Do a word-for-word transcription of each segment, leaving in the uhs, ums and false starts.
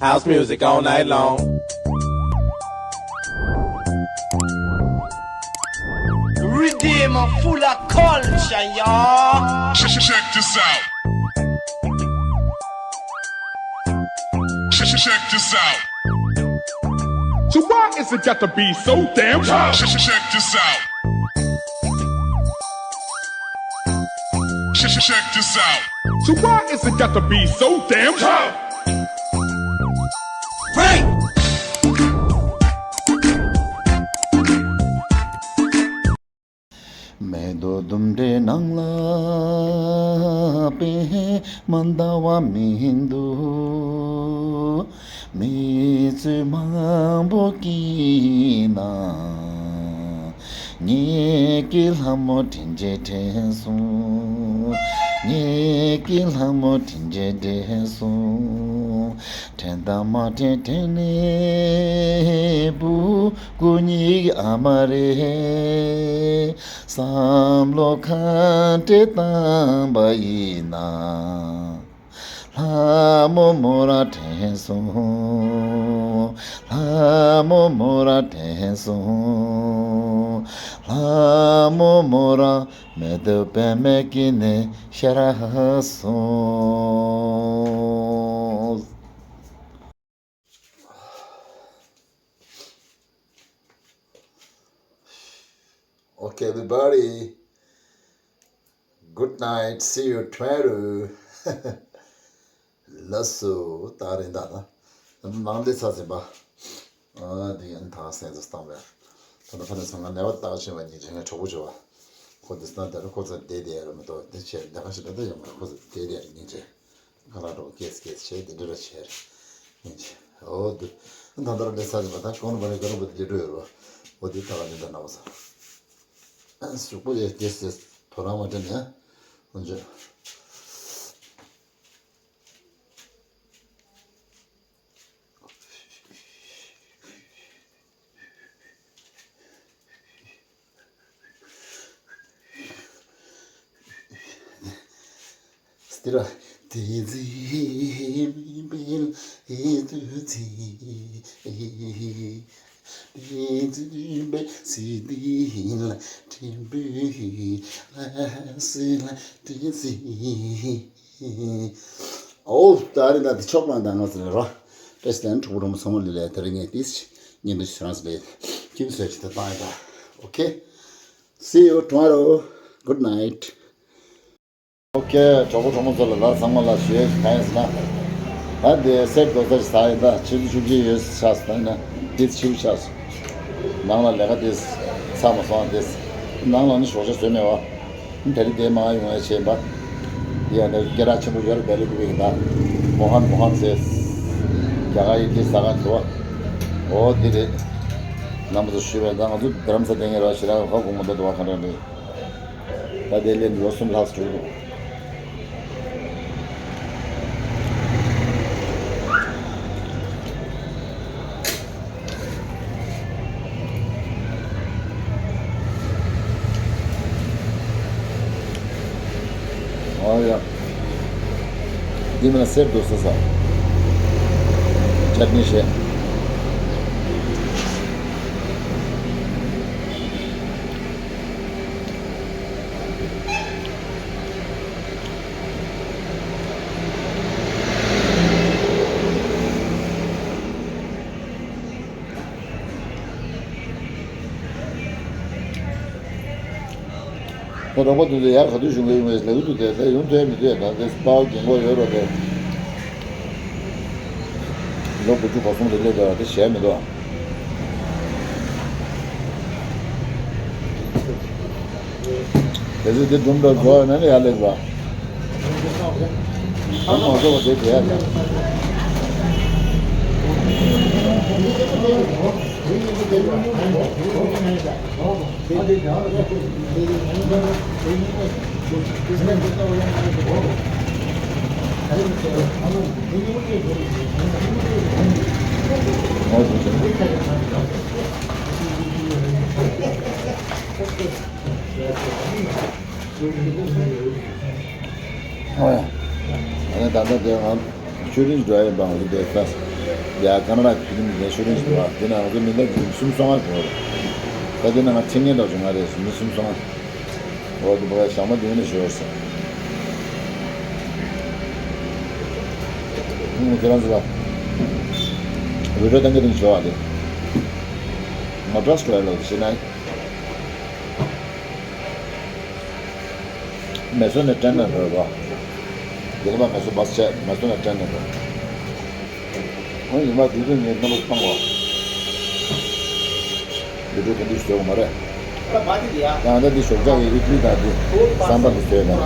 House music all night long. Redeem full of culture, y'all. Check this out. Check, check, check this out. So why is it got to be so damn tough? Check, check, check this out. Check, check, check this out. So why is it got to be so damn tough? Break! མེ་ཏོག་ལྡུམ་རའི་ནང་ལ་པད་མ་ཟླ་བ་མི་འདུག་མི་ཚོས་མང་པོ་སྐྱིད་ན། ངེད་ཀྱི་ལྷ་མོ་དྲིན་ཆེ་དྲན་སོང་། ངེད་ཀྱི་ལྷ་མོ་དྲིན་ཆེ་དྲན་སོང་། དྲན་དང་མ་དྲན་དྲན་ནས་བུ་སྐུ་ཉིད་ཨ་མ་རེད། བསམ་བློ་ག་འདྲས་བཏང་པ་ཡིན་ན། ལྷ་མོ་མོ་རང་དྲན་སོང་། ལྷ་མོ་མོ་རང་དྲན་སོང་། ལྷ་མོ་མོ་རང་མེ་ཏོག་པད་མའི་དཀྱིལ་ནས་ཤར་སོང་། Okay, everybody. Good night. See you tomorrow. ལགས་སོ། ད་རིང་ད་ད་ནང་ལས་ཚ་ཟིན་པ། ཨ་འདི་ཡན་ཐང་སེང་ཚོ་སྟངས་པས། ད་ནི་ཕ་ནས་སང་ང་ནད་པ་བརྟག་བྱས་པ་ཉིན་རེ་ངའི་གྲོགས་པོ་བྱོས་པ། ཁོ་འདི་སྣང་དེར་ཁོ་ཚོ་བསྡད་བསྡད་ཡ་ར་མི་གཏོགས་འདི་བྱས་ལས་ཀ་ཞིག་ད་ལྟ་ཡོང་མ་རེད། ཁོ་ཚོ་བསྡད་བསྡད་ཡ་ར་ཉིན་རེ། ཁ་ལག་འགྲོ་སྐྱེས་སྐྱེས་བྱས་འདི་འདྲ་ར་བྱས་རེད། ཡིན་གྱི། འོ་དུ། ད་ལྟར་ལས་ས་ཞིག་པ་ད་གོང་ནས་པ་ནས་ག་རུ་པ་དེ་འགྲོ་ཡོད་རོ། འོ་དེ་ད་ག་ནས་ད་ན་བ་ས། གཟུགས་པོ་ཡོད་དེ་སེ་དོ་རང་མ་དྲན་ནས། འོ་འཇོ། སྟི་ར། དེ་ཚེ་མི་འཕེལ་ཨེ་ཏུ་ཚེ། དེ་ཚེ་མི་འཕེལ་སི་ཏི་ལ་དྲན་པའི་ལ་སི་ལ་དེ་ཚེ། ཨོ་ད་རེས་ད་འདི་ཆོག་ལ་ད་ང་ཚོ་རེད་རོ། བཀྲ་ཤིས་བདེ་ལེགས་གྲོགས་པོ་རོང་ཚང་མ་ལ་ལས་ད་རེས་ངས་ཏིས་ཉིན་དུ་ཤི་རང་ཚོ་ལས་ཁྱིམ་སོས་ཅི་ད་བཏང་ཡ་ད། Okay. See you tomorrow. Good night. Okay, གྲོགས་པོ་གྲོགས་མོ་ཚོ་ལ་ལ་ཚང་མ་ལ་ཞུ་ཡས་གང་ཡིན་ཟེར་ན། ད་འདི་གསེར་རྡོ་ས་ཞིག་ཟ་ཡིན་ད་ཆུ་ཚོད་བཅུ་གཅིག་ཡོད་ཆགས་སོང་ད་ཡིན་ན་འདི་ཆུ་ཆགས་སོང་། ནང་ལ་ལས་ཀ་འདི་ཚར་མ་སོང་འདི། ནང་ལ་ནི་ཞོགས་ཇ་བཟོས་མེད་བ། དེ་རིང་དེ་མང་ཡོང་ཡ་བྱས་པ། འདི་ཡང་ནི་སྐད་གྲགས་ཆེན་པོ་ཡོད་རེད་བེ་ལི་ཀུ་པི་གི་ད། མོ་ཧན་མོ་ཧན་ཟེར། རྒྱ་གར་ཡིན་དེ་ཟ་ཁང་དུ་བ། འོ་འདི་རེད། རྣམ་པ་ཚོ་ཞུས་པ་ཡིན་ད་ང་ཚོ་རྡ་རམ་ས་ལ་བསྡད་མཁན་རེད་བ་ཞེ་དྲག་ཧ་གོ་མི་འདུག་འདུག་བ་གང་འདྲ་རེད། ད་དེ་ལས་ལོ་གསུམ་ལྷག་འགྲོ་གི་འདུག་ཨོ་ཡ། འདི་མིན་ན་གསེར་འདུག་ས་ས། ཅར་ནི་བྱས། ད་རོགས་པ་དེ་ཚོ་ཡར་ག་དུས་བྱུང་གི་ཡོང་བའི་ལས་འགུལ་དེ་ད་ཡོང་ཐུབ་མི་འདུག་ད་དེ་པའོ་རྒན་གོག་ཡོད་རོགས་དེ། ལོ་དགུ་བཅུ་གོ་གསུམ་རེ་སླེབས་པ་དེ་བྱས་མི་འདུག་དེ་ཚོ་དེ་སྒྲུང་འདྲ་འགྲོ་ཡོད་ན་ནི་ཡར་སླེབས་པ། ཨ་མ་གོ་བ་དེ་དེ་ཡ་ད། ཨོ་ཡ། ཨ་ནི་ད་ལྟ་དེ་ང་ཆུ་རིན་འགྲོ་ཡ་ཡིན་པ་ང་ཚོ་དེ་ལྟ། ཡ་ཀ་ན་ཌ་གི་ཕི་ལིམ་གི་ཤུ་ཊིང་ཞིག་འདུག་བ། དེ་ན་ང་ཚོ་མི་འདྲ་གི་མི་གསུམ་སོང་ང་བྱུང་བ་རེད། ད་དེ་ན་ང་འཚོལ་མཁན་འདྲ་བྱུང་ང་རེད། མི་གསུམ་སོང་ང་། འོ་དེ་བ་ཞག་མ་དེ་ནས་ཤོར་སོང་། ཨུ་ཁྱེད་རང་ཚོ་ལ་བི་ཌིའོ་བཏང་གི་དེ་ནས་ཤོར་བ་རེད། མ་ཊ་ར་སི་ཊོ་ཡ་ལོ་ཞེ་ན། མེ་སོ་ནས་ཏྲེན་ནས་འགྲོ་རོགས། དེ་ལ་མ་མེ་སོ་བྷ་སི་ཆད། མེ་སོ་ནས་ཏྲེན་ནས་འགྲོ། ཨོ་ཡིན་པ་དུས་ཚོད་ངས་རྣམ་པ་སྤང་བ། དུས་ཚོད་དེ་འདྲ་བཟོས་མ་རེད། ད་ལྟ་འདི་ཞོགས་ཇ་གི་ཨིཌ་ལི་དང་འདི་ཟམ་པ་འདི་བཟོས་དང་།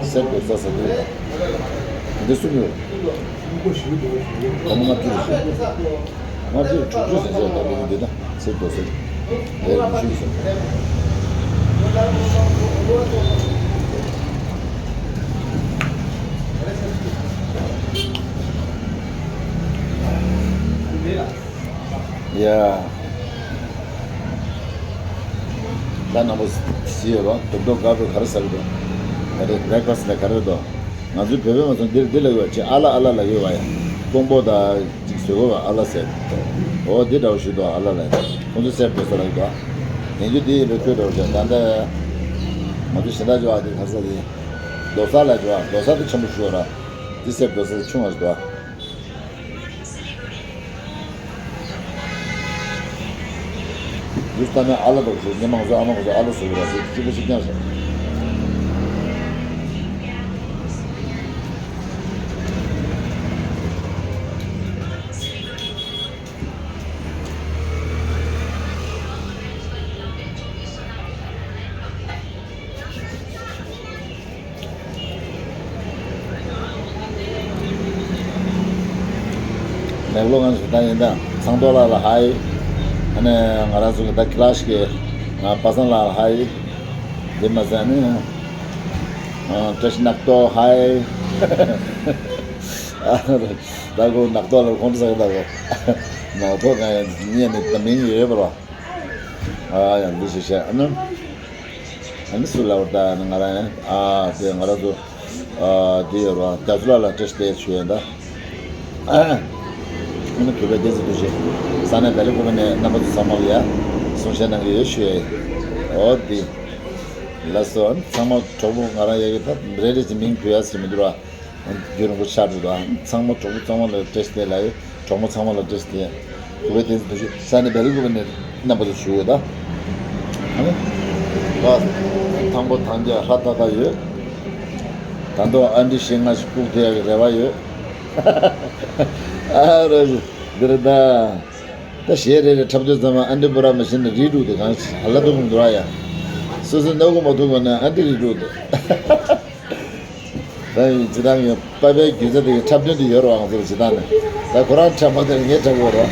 སེར་པོ་ས་ས་དེ་འདི་གསུམ་ཡོད། སྒོར་མོ་ལྔ་བཅུ་རེ་ཞུ། སྒོར་མོ་ལྔ་བཅུ་རེ་དྲུག་ཅུ་ཟེར་ཟེར་ད་ལོ་འདི་ན་སེར་པོ་སེར། དེ་ཉི་ཤུ་ཟེར། ཡ། ད་རྣམ་པ་ཞིག་ཡོད་རོགས། དུག་དོག་དཀར་པོས་ག་རེ་ཟ་གི་འདུག་ད་རེས་བྷེ་རེག་ཕ་སི་ལ་ག་རེ་འདུག་ང་ཚོའི་བོད་པའི་མ་སོང་འདིར་འདི་ལ་ཡོད་པ་ཅིག་ཨ་ལ་ཨ་ལ་ལ་ཡོད་པ་ཡ། ཀོང་པོ་ད་ཅིག་བཟོས་གོ་བ་ཨ་ལ་ཟེར། འོ་འདི་འདྲ་བོ་ཞིག་འདུག་ཨ་ལ་ལ་ཡ། ཁོང་ཚོ་སེར་པོ་ས་ལ་ཡོད་དོ། ཡིན་རྒྱུ་འདི་ཡིན་པའི་ཁོས་འདྲ་བོ་ཞིག་ད་ལྟ་ང་ཚོ་གཞན་དག་ཅིག་ཨ་འདི་ག་རེ་ཟ་འདི། རྡོ་ས་ལ་ཅིག་ཨ་རྡོ་ས་འདི་ཆེན་པོ་ཞིག་ཡོད་ར། འདི་སེར་པོ་རྡོ་ས་ཆུང་བ་ཞིག་འདུག་ཨ། ཡུལ་ལྟ་ན་ཨ་ལ་འདྲ་བོ་ཞིག་ཉི་མ་ང་ཚོ་ཨ་མ་ང་ཚོ་ཨ་ལ་བཟོ་གི་ར་ཞིག་གཅིག་པ་གཅིག་རྐྱང་ཞིག་ལེགས་ལོ་ང་ཚོ་ད་ཡིན་ད་ཚང་ཏོག་ལགས་ལ་ཧའི། ཨ་ནི་ང་རང་ཚོ་གི་ད་ཁི་ལ་ཤི་གི་ང་པ་སངས་ལགས་ལ་ཧའི། དེ་མ་ཟད་ནི་བཀྲ་ཤིས་ནག་ཏོག་ཧའི། ད་ཁོ་ནག་ཏོག་ལ་ཁོང་ཚོ་ཟ་གི་ད་ཁོ་ནག་ཏོག་གང་ཡིན་ཉན་ནི་ད་མིང་ཡོད་པ་ར། ཨ་ཡང་འདི་ཞིག་བཤད་ཨ་ནི། ཨ་ནི་སུ་ལབ་ད་ནི་ང་རང་ཡང་ཨ་དེ་ང་རང་ཚོ་ཨ་དེ་ཡོད་ར་རྒྱ་མཚོ་ལགས་ལ་བཀྲ་ཤིས་བདེ་ལེགས་ཞུ་ཡིན་ད། ཨ་ནི་གུས་པས་བདེན་ཚིག་ཐུགས་རྗེ་ས་གནས་བེ་ལི་ཀུ་པེ་ནས་རྣམ་པ་ཚོ་ཚང་མ་ལ་ཡ་གསུང་བཤད་གནང་གི་ཡོད་ཞུ་ཡ་ཡིན། འོ་དེ་ལགས་སོ། ཨ་ནི་ཚང་མ་གྲོགས་པོ་ང་རང་ཡ་གི་ད་རེ་རེ་ཅིག་མིང་བོས་ཡ་ཟེར་མི་འདུག་ར། རྒྱུན་རིང་པོ་ཆགས་འགྲོ་དང་ཚང་མ་གྲོགས་པོ་ཚང་མ་ལ་བཀྲ་ཤིས་བདེ་ལེགས། གྲོགས་མོ་ཚང་མ་ལ་བཀྲ་ཤིས་བདེ་ལེགས། གུས་པས་བདེན་ཚིག་ཐུགས་རྗེ་ས་གནས་བེ་ལི་ཀུ་པེ་ནས་རྣམ་པ་ཚོ་ཞུ་ཡོད་ད། ཨ་ནི། བ། ཐང་པོ་ཐང་རྒྱ་ཧྲ་ཏག་ཏག་ཡོད། ད་དུང་ཨ་འདྲི་ཞིག་ང་ཞིག་བཀུག་བསྡད་ཡག་གི་རེ་བ་ཡོད། ཨ་རོ་འདིར་ད། ད་གཞས་རེ་རེ་འཁྲབ་དུས་ཙམ་པ་ཨ་འདྲི་པུ་ར་མ་བྱིན་ན་རིལ་འདུག་དེ་གང་ཞིག་ཧ་ལ་འདུག་མི་འདུག་ཨ་ཡ། སོ་སོ་སྣ་ཁུག་མ་ཐུག་པ་ན་ཨ་འདྲི་རིལ་འདུག་དེ། ད་ཡིན་སྤྱི་བཏང་གི་པ་ཕའི་རྒྱུ་ཆ་དེ་གི་འཁྲབ་སྟོན་དེ་ཡོད་རེད་བ། ང་ཚོ་ལ་སྤྱི་བཏང་ནས་ད་ཁོ་རང་འཁྲབ་མ་དེར་ངས་འཁྲབ་དགོས་རེད།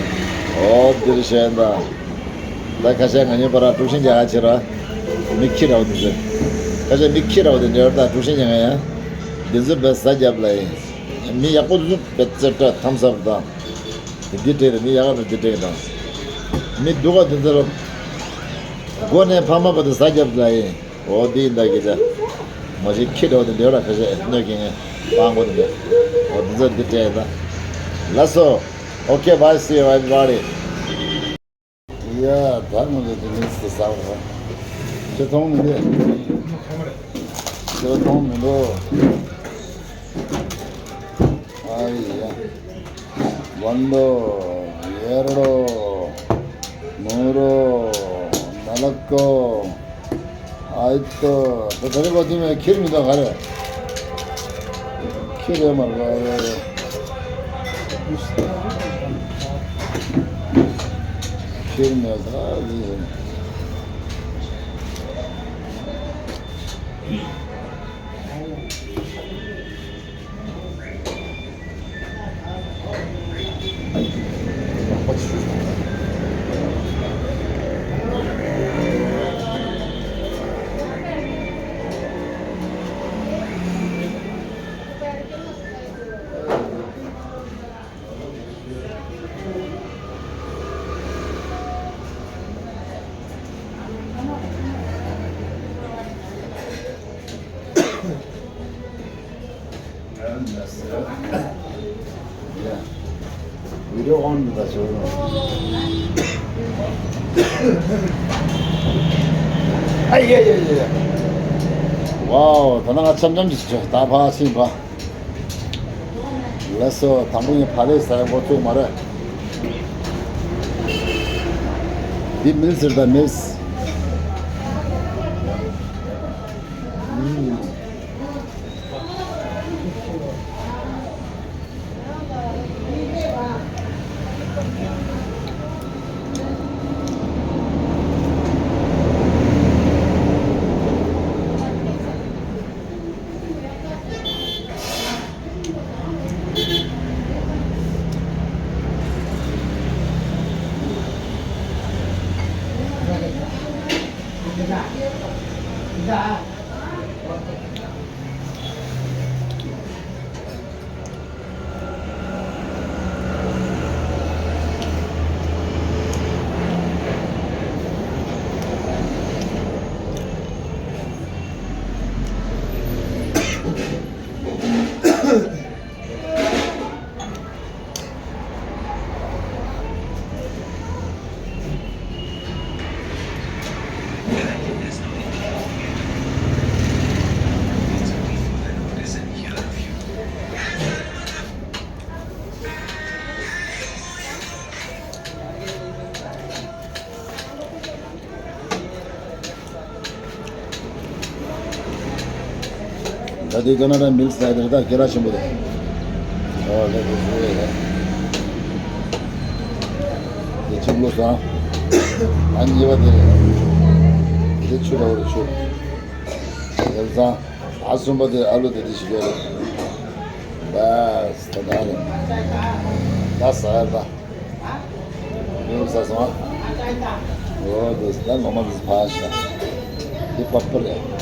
ཨོ་འདིར་བཤད་ད། ད་ཁ་ཤས་ང་གཉིས་བར་དཀྲུག་ཤིང་རྒྱག་ག་བྱེད་ར། མི་ཁྱི་འདྲ་བོ་དེ་ཚོས། ཁ་ཤས་མི་ཁྱི་འདྲ་བོ་དེ་འདྲ་བར་ད་དཀྲུག་ཤིང་རྒྱག་ང་ཡ། འདི་ཚོ་བས་ཟ་རྒྱབ་ལ་ཡིན། མི་ཡག་པོ་དེ་ཚོ་བས་རྩེ་སྤྲད་ཐམ་སབ་དང་། དེ་འདི་སྤྲད་དང་མི་ཡག་པ་དེ་འདི་སྤྲད་དང་། མི་སྡུག་ག་དེ་ཚོ་ལ། མགོ་ནས་ཕ་མ་བར་དུ་ཟ་རྒྱབ་ལ་ཡིན། འོ་འདི་ཡིན་ད་གི་ད། མ་གཞི་ཁྱི་འདྲ་བོ་དེ་འདྲ་བ་ལ་ཁ་ཤས་གནོད་སྐྱེལ་མཁན་སྤྲང་པོ་དེ་འདྲ། འོ་འདི་ཚོ་འདི་སྤྲད་ད། ལགས་སོ། Okay, bye, see you everybody. ཡ་ད་ང་ཚོ་འདི་ནས་ཟ་བ་རེད། ཁྱོད་མཐོང་མི་འདུག་ཁྱོད་མཐོང་མི་འདུག་ཨ་ཡ། ཝན་ལོ། ཡེ་རོ། མུ་རོ། མ་ལ་ཀོ། ཨའི་ཏོ། ད་ད་རེ་བ་དུ་མས་ཁྱེར་མི་འདུག་ག་རེ། ཁྱེར་ཡོད་མ་རེད་པ། ཁྱེར་མེད་ད་ལི། Yeah. Video on ད་ཆོག་ནོ། ཨ་ཡེ་ཡེ་ཡེ། ཝའོ། ད་ནང་འཆམ་འཆམ་ཅིག་བྱོས། ད་ཕར་ཕྱིན་པ། ལགས་སོ། དང་པོ་ཡིན་ཕ་ལེ་ཟ་འགོ་བཙུགས་མ་རེད། འདི་མིལ་ཟེར་ད་མིལ། ཨུམ། ད་དེ་ཀ་ན་ཌ་མིལ་ཟེར་ད་སྐད་གྲགས་ཆེན་པོ་རེད། ཨོ་ལེ་དེ་ཟེར་ཡ། དེ་གཅིག་བླུགས་སོང་། ཨ་གཉིས་པ་དེ་རེད། དེ་ཆུ་འདྲ་བོ་རེད་ཆུ། དེ་བཟང་། ཨ་གསུམ་པ་དེ་ཨ་ལུ་དེ་དེ་ཞིག་ཡོད་རེད། ལགས་ད་ད་རེད། ད་ཟ་ཡ་ད། ཡོད་ས་སོང་ཨ། འོ་དེ་ད་ངོ་མ་དེ་ཕ་ཤ། དེ་པ་པ་རེད།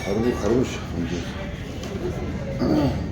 གར་བུ་གར་བུ་ཞིག་གསུང་རྒྱུ།